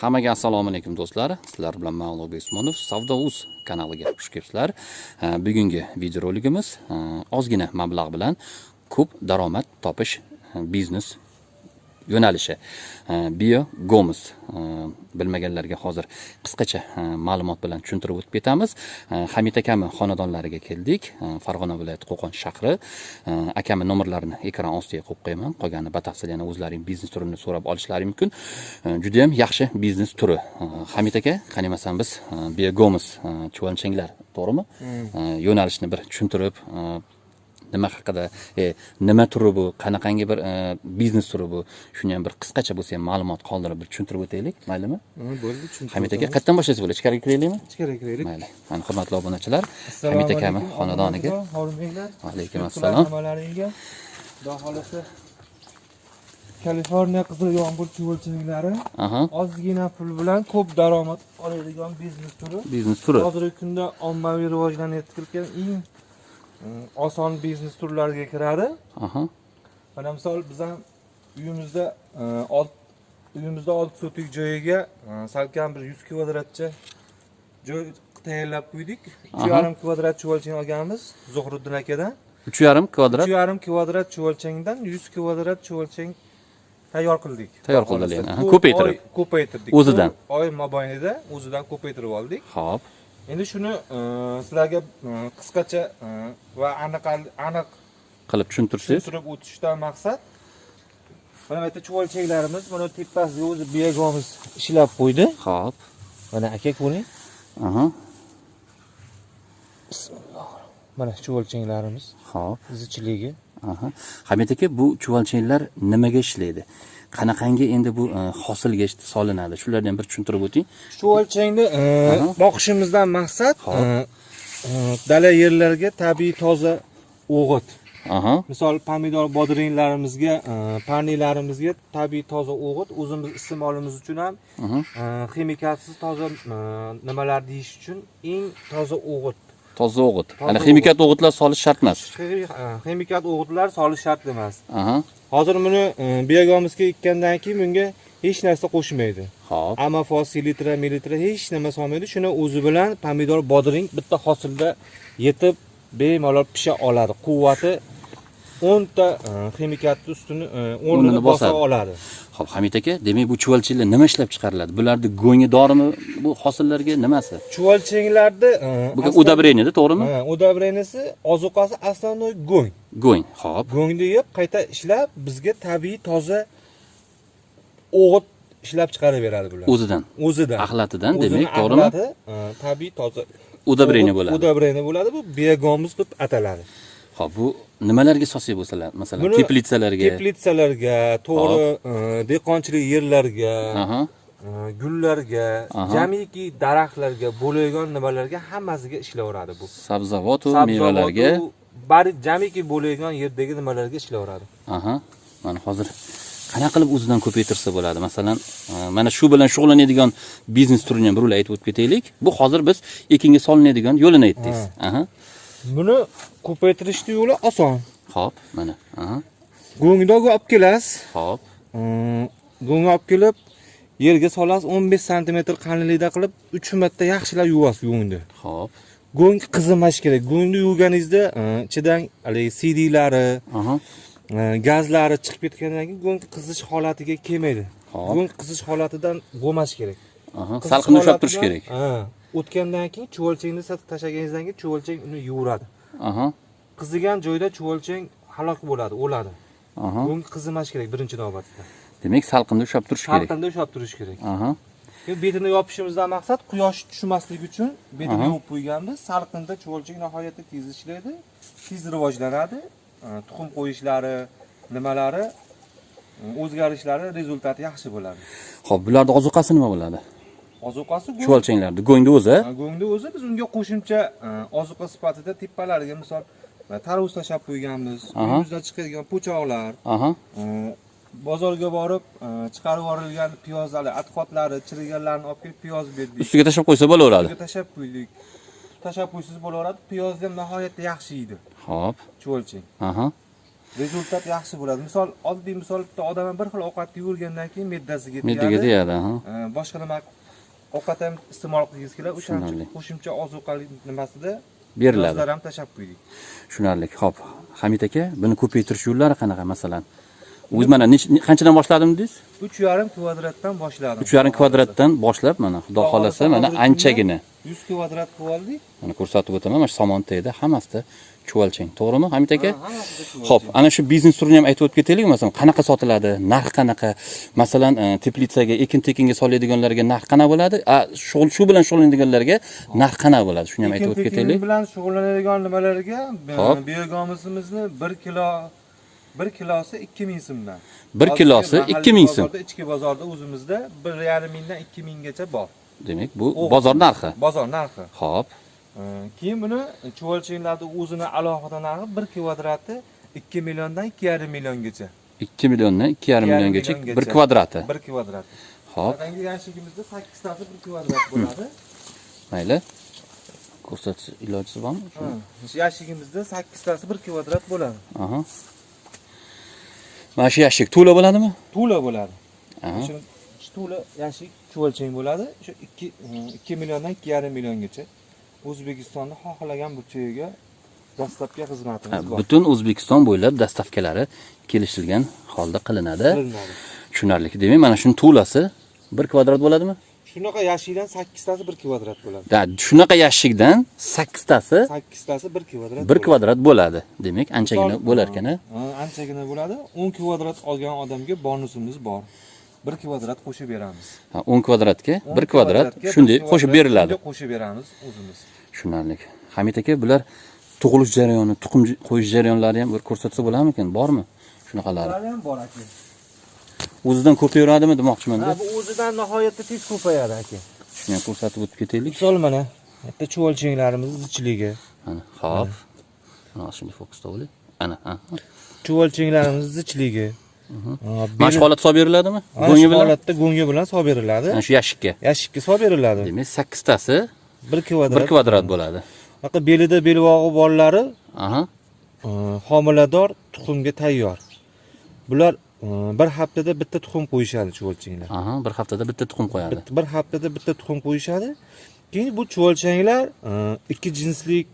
Hammaga assalomu alaykum, do'stlar. Sizlar bilan man, Ulug'bek Usmonov, Savdo Uz kanaliga xush kelibsizlar. Bugungi videoroligimiz ozgina mablag' bilan ko'p daromad topish biznes yo'nalishi. Biogumus. Bilmaganlarga hozir qisqacha ma'lumot bilan tushuntirib o'tib ketamiz. Hamid akami xonadonlariga keldik. Farg'ona viloyati, Qo'qon shahri. Akami nomerlarini ekran ostiga qo'yib qo'yaman. Qolganini batafsil yana o'zlaring biznes turini so'rab olishlari mumkin. Juda ham yaxshi biznes turi. Hamid aka, qanimasam biz biogumus, chuvalchanglar, to'g'rimi? Yo'nalishni bir tushuntirib, nima haqida, nima turi bu, qanaqangi bir biznes turi bu, shuni ham bir qisqacha bo'lsa ham ma'lumot qoldirib, bir tushuntirib o'taylik, maylimi? Bo'ldi, tushuntirib Hamid aka, o'tamiz. Qayerdan boshlasak bo'ladi, ichkariga kiraylikmi? Ichkariga kiraylik. Mayli. Mana, hurmatli obunachilar, Assalomu Hamid akami alaykum, xonadoniga. obunachilar, hormanglar. Alaykum Shukur assalom. Hammalaringga. Xudo xohlasa, Kaliforniya qizil yomg'ir chuvalchanglari ozgina pul bilan ko'p daromad oladigan biznes turi. Biznes turi. Hozirgi kunda ommaviy rivojlanayotgan eng oson biznes turlariga kiradi. Mana misol, biz ham uyimizda uyimizda 6 sotik joyiga salkam bir 100 kvadratcha joy tayyorlab qo'ydik. 3,5 kvadrat chuvalchang olganmiz Zuhriddin akadan. 3,5 kvadrat. 3,5 kvadrat chuvalchangdan 100 kvadrat chuvalchang tayyor qildik. Tayyor Xudo qildilar, xohlasa. aha, 4 ko'paytirib. oy ko'paytirdik. O'zidan. 4 oy mobaynida o'zidan ko'paytirib oldik. Endi shuni sizlarga qisqacha va aniq aniq Qilib tushuntirsangiz. Tushuntirib o'tishdan maqsad, mana bu yerda chuvalchanglarimiz, mana tepasiga o'zi biogumus ishlab qo'ydi. Mana, aka, ko'ring. Bismillah, mana chuvalchanglarimiz zichligi. Aha. Hamid aka, bu chuvalchanglar nimaga ishlaydi? Qanaqangi endi bu hosilga solinadi? Shularni ham bir tushuntirib o'ting. Chuvalchangni boqishimizdan maqsad dala yerlarga tabiiy toza o'g'it. Misol, pomidor, bodringlarimizga, parnilarimizga tabiiy toza o'g'it, o'zimiz iste'molimiz uchun ham ximikatsiz toza nimalar deyish uchun eng toza o'g'it. Toza o'g'it. Toza Ya'ni ximikat o'g'itlar solish shart emas. Ximikat o'g'itlar solish shart emas. Hozir buni biogumusga ekkandan keyin bunga hech narsa qo'shmaydi. Amofos, selitra, militra hech nima solmaydi. Shuni o'zi bilan pomidor, bodring bitta hosilda yetib, bemalol pisha oladi. Quvvati 10 ta ximikatni ustini o'rnini O'rnini bosa bosadi. Oladi. Xo'p, Hamid aka, demak, bu chuvalchanglar nima ishlab chiqariladi? Bularni go'ngi dorimi bu hosillarga, nimasi? Chuvalchanglarni Bu удобрение, to'g'rimi? Ha, удобрение si, ozuqasi основной go'ng. Go'ng. Xo'p. Go'ngni yeb, qayta ishlab, bizga tabiiy toza o'g'it ishlab chiqarib beradi bular. O'zidan. O'zidan. Axlatidan, O'zini demak, to'g'rimi? Axlati, tabiiy toza Удобрение o'g'it- bo'ladi. Удобрение bo'ladi. Bu biogumus deb ataladi. Xo'p, bu nimalarga solsak bo'lsa, masalan, Buni teplitsalarga. Teplitsalarga, to'g'ri, dehqonchilik yerlarga, gullarga, jamiki daraxtlarga, bo'ladigan nimalarga, hammasiga ishlayveradi bu. Sabzavot va Sabzavot mevalarga. Bari jamiki bo'ladigan yerdagi nimalarga ishlayveradi. Aha. Mana hozir qanaqa qilib o'zidan ko'paytirsa bo'ladi? Masalan, mana shu bilan shug'ullanadigan biznes turini ham bir aytib o'tib ketaylik. Bu hozir biz ekinga solinadigan yo'lini aytdingiz. Aha. Buni ko'paytirishni yo'li oson. Xo'p, mana. Aha. Go'ngni olib kelasiz. Go'ngni olib kelib, yerga solasiz, 15 santimetr qalinlikda qilib, 3 marta yaxshilab yuvasiz go'ngni. Go'ng qizimash kerak. Go'ngni yuvganingizda ichidan haligi siydiklari, gazlari chiqib ketgandan keyin go'ng qizish holatiga kelmaydi. Go'ng qizish holatidan bo'lmashi kerak. Qizish Salqinda ushlab turish holatidan- kerak. Ha, o'tgandan keyin chuvalchangni tashlaganingizdan keyin chuvalchang uni yuviradi. Qizigan joyda chuvalchang halok bo'ladi, o'ladi. Go'ng qizimash kerak birinchi navbatda. Demak, salqinda ushlab turish kerak. Salqinda ushlab turish kerak. Keyin betini yopishimizdan maqsad quyosh tushmasligi uchun betini yopib qo'yganmiz. Salqinda chuvalchang nihoyatda tez ishlaydi, tez rivojlanadi. Tuxum qo'yishlari, nimalari, o'zgarishlari, результат i yaxshi bo'ladi. Xo'p, bularning ozuqasi nima bo'ladi? Ozuqasi go'ng. Chuvalchanglarni go'ngni o'zi. Ha, go'ngni o'zi. Biz unga qo'shimcha ozuqa sifatida tepalariga, misol, tarvuz tashlab qo'yganmiz. Uyimizdan chiqadigan po'choqlar, bozorga borib chiqarib yuborilgan piyozlar, отход lari, chiriganlarni olib kelib piyoz berdik. Ustiga tashlab qo'ysa bo'laveradi. Ustiga tashlab qo'ydik. Tashlab qo'ysangiz bo'laveradi. Piyozni ham nihoyatda yaxshi yeydi chuvalchang. Результат yaxshi bo'ladi. Misol, oddiy misol, bitta odam ham bir xil ovqatni yeyavergandan keyin me'dasiga Me'daga tegadi. tegadi, ha. Boshqa nima ovqat ham iste'mol qilgingiz keladi. O'shaning uchun Tushunarli. qo'shimcha ozuqali nimasida Beriladi. piyozlar ham tashlab qo'ydik. Tushunarli. Xo'p, Hamid aka, buni ko'paytirish yo'llari qanaqa masalan? O'zi mana qanchadan boshladim dedingiz? 3,5 kvadratdan boshladim. 3,5 kvadratdan boshlab mana Xudo xolasa mana anchagina 100 kvadrat qilib oldik. Mana ko'rsatib o'taman, mana shu somon tagida hammasida chuvalchang, to'g'rimi, Hamid aka? Ha, hammasida chuvalchang. Xo'p, ana shu biznes turini ham aytib o'tib ketaylik, masalan, qanaqa sotiladi, narx qanaqa? Masalan, teplitsaga, ekin tekinga soladiganlarga narx qanaqa bo'ladi? Shu bilan shug'ullanadiganlarga narx qanaqa bo'ladi? Shuni ham aytib Ekin o'tib tekin ketaylik. bilan shug'ullanadigan nimalarga Xo'p. biogomisimizni 1 kilo, 1 kilosi 2000 so'mdan. 1 kilosi Hozirgi 2000 so'm. Bozorda, ichki bozorda o'zimizda 1,5 mingdan 2000 gacha bor. Demak, bu bozor narxi. Bozor narxi. Xo'p. Keyin buni chuvalchanglarni o'zini alohida narxi 1 kvadrati 2 milliondan 2,5 milliongacha. 2 milliondan 2,5 milliongacha 1 kvadrati. 1 kvadrati. Xo'p, Rangi yashigimizda 8 tasi 1 kvadrat bo'ladi. Mayli. Ko'rsatish ilojisi bormi? Ha, yashigimizda 8 tasi 1 kvadrat bo'ladi. Aha. Mana shu yashik to'la bo'ladimi? To'la bo'ladi. Aha. Shu to'la yashik chuvalchang bo'ladi. Shu 2 milliondan 2,5 milliongacha O'zbekistonda xohlagan burchagiga dastlabki xizmatimiz bor. Butun O'zbekiston bo'ylab dastavkalari kelishilgan holda qilinadi. Qilinadi. Tushunarli. Demak, mana shuni to'lasi 1 kvadrat bo'ladimi? Shunaqa yashikdan 8 tasi 1 kvadrat bo'ladi. Da, shunaqa yashikdan 8 tasi 8 tasi 1 kvadrat. 1 kvadrat bo'ladi. Demak, anchagina bo'lar ekan. Ha, anchagina bo'ladi. 10 kvadrat olgan odamga bonusimiz bor. 1 kvadrat qo'shib beramiz. Ha, 10 kvadratga 10 1 kvadrat kvadratga shunday bir qo'shib kvadrat beriladi. Shunday qo'shib beramiz o'zimiz. Tushunarli. Hamid aka, bular tug'ilish jarayoni, tuxum qo'yish jarayonlari ham bir ko'rsatsa bo'larmikan? Bormi shunaqalari? Ular ham bor aka. O'zidan ko'payaveradimi demoqchiman-da. Ha, bu o'zidan nihoyatda tez ko'payadi aka. Shuni ham ko'rsatib o'tib ketaylik. Misol mana bitta chuvalchanglarimiz zichligi. Mana, xo'p. Mana shunday fokusda olaylik. Ana, ha. Chuvalchanglarimiz zichligi. Mana shu holatda solib beriladimi? Mana shu Go'ngi bilan? holatda go'ngi bilan solib beriladi. Mana shu yashikka. Yashikka solib beriladi. Demak, 8 tasi 1 kvadrat. 1 kvadrat bo'ladi. Bunaqa belida belbog'i borlari Aha. Homilador, tuxumga tayyor. Bular bir haftada bitta tuxum qo'yishadi chuvalchanglar. Aha, bir haftada bitta tuxum qo'yadi. Bir haftada bitta tuxum qo'yishadi. Keyin bu chuvalchanglar ikki jinslik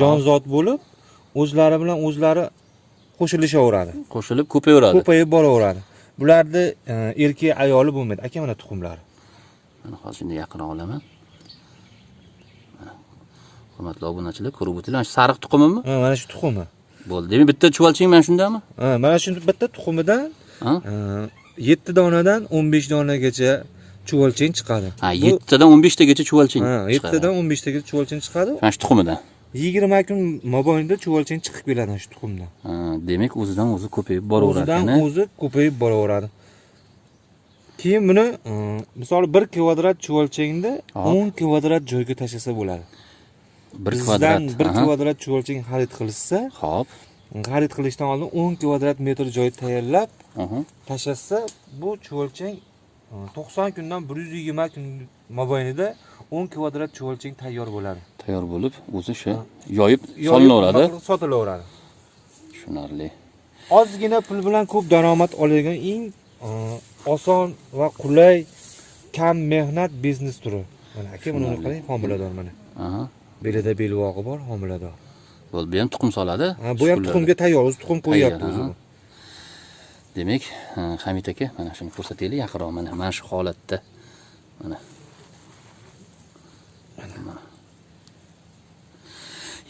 jonzot bo'lib, o'zlari bilan o'zlari qo'shilishaveradi. Qo'shilib ko'payaveradi. Ko'payib boraveradi. Bularni erkak ayoli bo'lmaydi. Aka, mana tuxumlari. Mana hozir shunday yaqinroq olaman. Mana. Hurmatli obunachilar, ko'rib o'tinglar. Mana shu sariq tuxumimi? Ha, mana shu tuxumi. Bo'ldi. Demak, bitta chuvalchang mana shundami? Ha, mana shu bitta tuxumidan Ha? 7 donadan 15 donagacha chuvalchang chiqadi. Ha, 7 tadan 15 tagacha chuvalchang Ha, 7 chiqadi. tadan 15 tagacha chuvalchang chiqadi. Mana shu tuxumidan. 20 kun mobaynida chuvalchang chiqib keladi shu tuxumdan. Ha, demak, o'zidan o'zi ko'payib boraverar O'zidan ekan. o'zi ko'payib boraveradi. Keyin buni, misol 1 kvadrat chuvalchangni 10 kvadrat joyga tashlasa bo'ladi. 1 Bizdan kvadrat. 1 aha. kvadrat chuvalchang xarid qilishsa, Xo'p. xarid qilishdan oldin 10 kvadrat metr joy tayyorlab Aha. tashlasa, bu chuvalchang 90 kundan 120 kun mobaynida 10 kvadrat chuvalchang tayyor bo'ladi. Tayyor bo'lib, o'zi shu yoyib solinaveradi. Yoyib sotilaveradi. Tushunarli. Ozgina pul bilan ko'p daromad oladigan eng oson va qulay, kam mehnat biznes turi. Mana aka, buni qarang, homilador mana. Aha. Belida belbog'i bor, homilador. Bo'ldi, bu ham tuxum soladi. Ha, bu ham Shu kunlarda. tuxumga tayyor, o'zi tuxum qo'yyapti Tayyor, o'zi. aha. Demak, Hamid aka, mana shuni ko'rsataylik yaqinroq, mana shu holatda. Mana. Mana.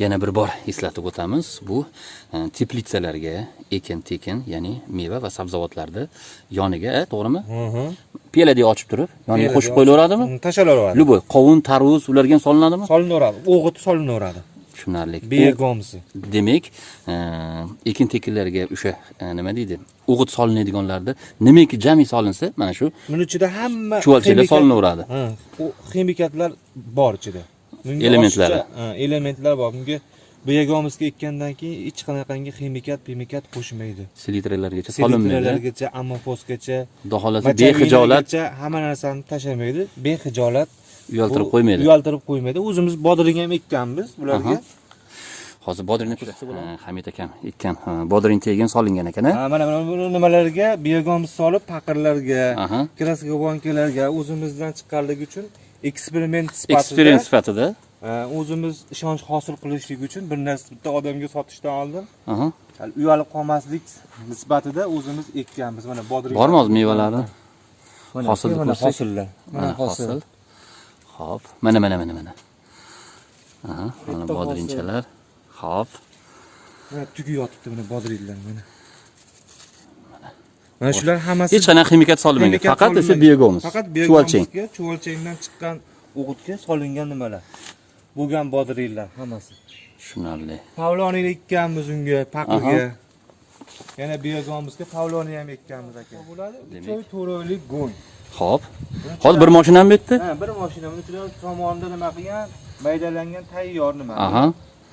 Yana bir bor eslatib o'tamiz, bu teplitsalarga ekin-tekin, ya'ni meva va sabzavotlarni yoniga, to'g'rimi? Piyoladek ochib turib, yoniga Piyoladek qo'shib qo'yilaveradimi? Tashlanaveradi. Любой qovun, tarvuz ularga ham solinadimi? Solinaveradi. O'g'it solinaveradi. Tushunarli. Begomsi. Demak, ekin-tekinlarga o'sha nima deydi? O'g'it solinadiganlarda nimaki jami solinsa, mana shu Buni ichida hamma chuvalchalar solinaveradi. Ha, u ximikatlar bor ichida. Bunga Elementlari. oshiqcha, ha, elementlar bor. Bunga biogomizga ekkandan keyin hech qanaqangi ximikat, pimikat qo'shmaydi. Selitralargacha solinmaydi. Selitralargacha, ammofosgacha, Xudo xolasa bexijolat machaminagacha hamma narsani tashlamaydi. Bexijolat uyaltirib bu qo'ymaydi. Uyaltirib qo'ymaydi. O'zimiz bodring ham ekkanmiz bularga. Aha. Hozir bodringni ko'rsatsa bo'ladi. Hamid akam ekkan bodring tegin solingan ekan, a? Ha, mana bu nimalarga biogomiz solib, paqirlarga, kraska bankalarga o'zimizdan chiqqanligi uchun eksperiment sifatida, Eksperiment sifatida. O'zimiz ishonch hosil qilishlik uchun bir narsa bitta odamga sotishdan oldin hali uyalib qolmaslik nisbatida o'zimiz ekkanmiz mana bodring. Bormi hozir mevalari? Mana, Hosilni mana ko'rsak. Hosillar. Mana hosil. Hosil. Xo'p, mana mana mana mana. Aha, mana Bitta hosil. Bodringchalar. Xo'p. Mana tugi yotibdi, mana bodringlar mana. Mana shular hammasi Hech qanaqa ximikat solinmagan. ximikat Faqat o'sha solinmagan. biogomiz. Faqat Chuvalchang. biogomizga, chuvalchangdan chiqqan o'g'itga solingan nimalar. Bo'lgan bodringlar hammasi. Tushunarli. Pavloniyni ekkanmiz unga, paqirga. Yana biogomizga pavloniy ham ekkanmiz aka. Bo'ladi 3 oy 4 oylik go'ng. Xo'p. Hozir bir mashinam bu yerda. Ha, bir mashina buni ichida somonda nima qilgan, maydalangan tayyor nima.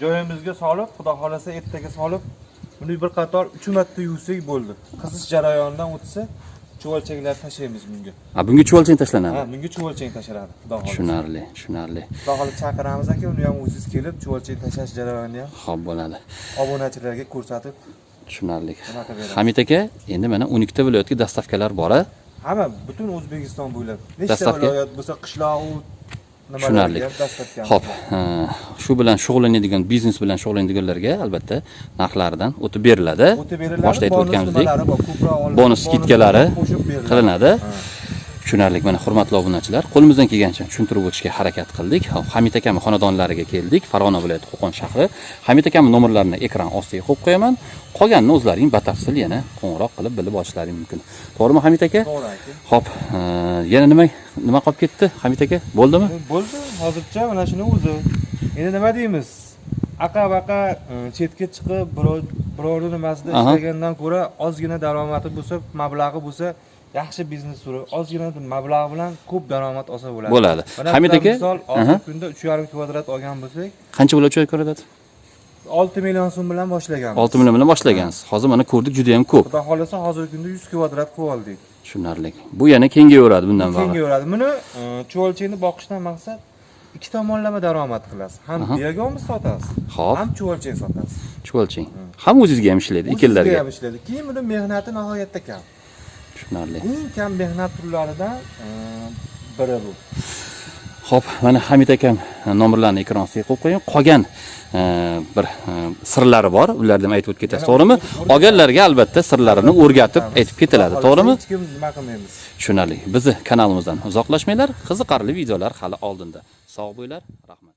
Joyimizga solib, xudo xolasa ertaga solib, buni bir qator 3 marta yuvsak bo'ldi. Qizish jarayonidan o'tsa, chuvalchanglar tashlaymiz bunga. Ha, bunga chuvalchang tashlanadi. Ha, bunga chuvalchang tashlanadi, xudo xolasa. Tushunarli, tushunarli. Xudo xolasa chaqiramiz aka, uni ham o'zingiz kelib chuvalchang tashlash jarayonini ham Xo'p bo'ladi. Obunachilarga ko'rsatib Tushunarli. nima qilib beramiz. Hamid aka, endi mana 12 ta viloyatga dostavkalar bor a? Hamma butun O'zbekiston bo'ylab nechta Dostavka? viloyat bo'lsa, qishloq u Tushunarli. nimalarga ham dostavka. Xo'p, shu bilan shug'ullanadigan, biznes bilan shug'ullanadiganlarga albatta narxlaridan o'tib beriladi. O'tib beriladi. Boshida aytib Bonus o'tganimizdek, nimalari bor, ko'proq olib, bonus skidkalari qo'shib beriladi. Qilinadi. Ha. Tushunarli. Mana hurmatli obunachilar, qo'limizdan kelgancha tushuntirib o'tishga harakat qildik. Xo'p, Hamid akamning xonadonlariga keldik. Farg'ona viloyati, Qo'qon shahri. Hamid akamning nomerlarini ekran ostiga qo'yib qo'yaman. Qolganini o'zlaring batafsil yana qo'ng'iroq qilib bilib olishlaring mumkin. To'g'rimi, Hamid aka? To'g'ri aka. Xo'p, yana nima qolib ketdi, Hamid aka? Bo'ldimi? Bo'ldi, hozircha mana shuni o'zi. Endi nima deymiz? Aqa baqa chetga chiqib birovni nimasida ishlagandan ko'ra ozgina daromadi bo'lsa, mablag'i bo'lsa, yaxshi biznes turi, ozgina mablag' bilan ko'p daromad olsa bo'ladi. Bo'ladi. Mana Hamid bizlar aka, misol hozirgi kunda 3,5 kvadrat olgan bo'lsak, Qancha bo'ladi choy ko'radi? 6 million so'm bilan boshlaganmiz. 6 million bilan boshlagansiz. Hozir mana ko'rdik, juda ham ko'p. Xudo xolasa hozirgi kunda 100 kvadrat qilib oldik. Tushunarli. Bu yana kengayaveradi bundan bog'i. Kengayaveradi. Buni chuvalchangni boqishdan maqsad ikki tomonlama daromad qilasiz. Ham biogomiz sotasiz, ham chuvalchang sotasiz. Chuvalchang. Ham o'zingizga ham ishlaydi, O'zingizga ikkalariga. ham ishlaydi. Keyin buni mehnati nihoyatda kam. Tushunarli. Eng kam mehnat turlaridan biri bu. Xo'p, mana Hamid akam nomerlarini ekran ostiga qo'yib qo'ying. Qolgan bir sirlari bor, ularni ham aytib o'tib ketasiz, to'g'rimi? Olganlarga albatta sirlarini o'rgatib aytib ketiladi, to'g'rimi? Hech kim nima qilmaymiz. Tushunarli. Bizni kanalimizdan uzoqlashmanglar, qiziqarli videolar hali oldinda. Sog' bo'linglar, rahmat.